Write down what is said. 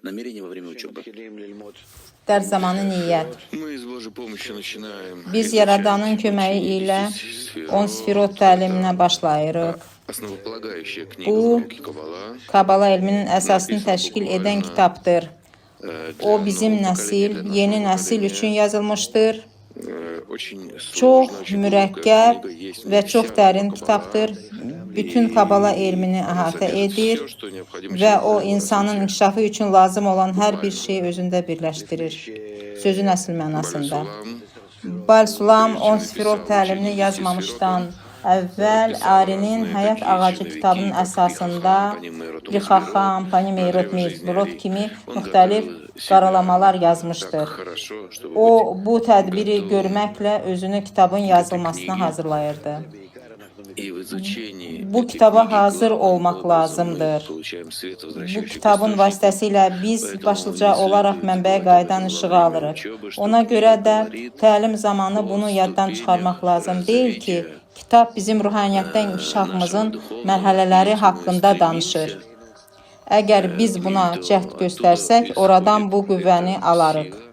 Намерение во время учебы. Dərs zamanı niyyət. Мы с Божьей помощью начинаем Biz Yaradanın köməyi ilə 10 sfirot təliminə başlayırıq. Основополагающая книга Bu в науке Каббала. Kabala elminin əsasını təşkil edən kitabdır. Для O bizim нового nəsil, поколения, для yeni нашего nəsil поколения, üçün yazılmışdır. Очень Çox сложная, очень глубокая mürəkkəb книга. Есть в və ней çox вся dərin наука kitabdır. Каббала. Bütün И Kabala elmini она əhatə содержит edir всё, что необходимо və человеку o для его insanın развития. inkişafı üçün lazım olan hər bir şeyi özündə birləşdirir. Sözün əsl mənasında. Баль-Сулам Bal Sulam 10 sfirot təlimini yazmamışdan əvvəl Arinin Həyat Ağacı kitabının əsasında Rixaxam, Panimeyrot, Meyzbrot kimi müxtəlif qaralamalar yazmışdır. Хорошо, чтобы O, bu tədbiri görməklə özünü kitabın yazılmasına hazırlayırdı. И в изучении Bu этой kitaba книги hazır главным olmaq образом мы lazımdır. получаем свет, Bu возвращающий к kitabın источнику. vasitəsilə biz Поэтому başlıca не olaraq следует mənbəyə забывать об qayıdan этом во işığı время alırıq. учебы, что Ona görə книга də говорит təlim zamanı о bunu yaddan çıxarmaq ступенях lazım deyil ki, развития kitab bizim ruhaniyyətdə inkişafımızın mərhələləri haqqında danışır. Əgər biz buna то cəhd оттуда göstərsək, oradan bu исходит qüvvəni эта alarıq. сила.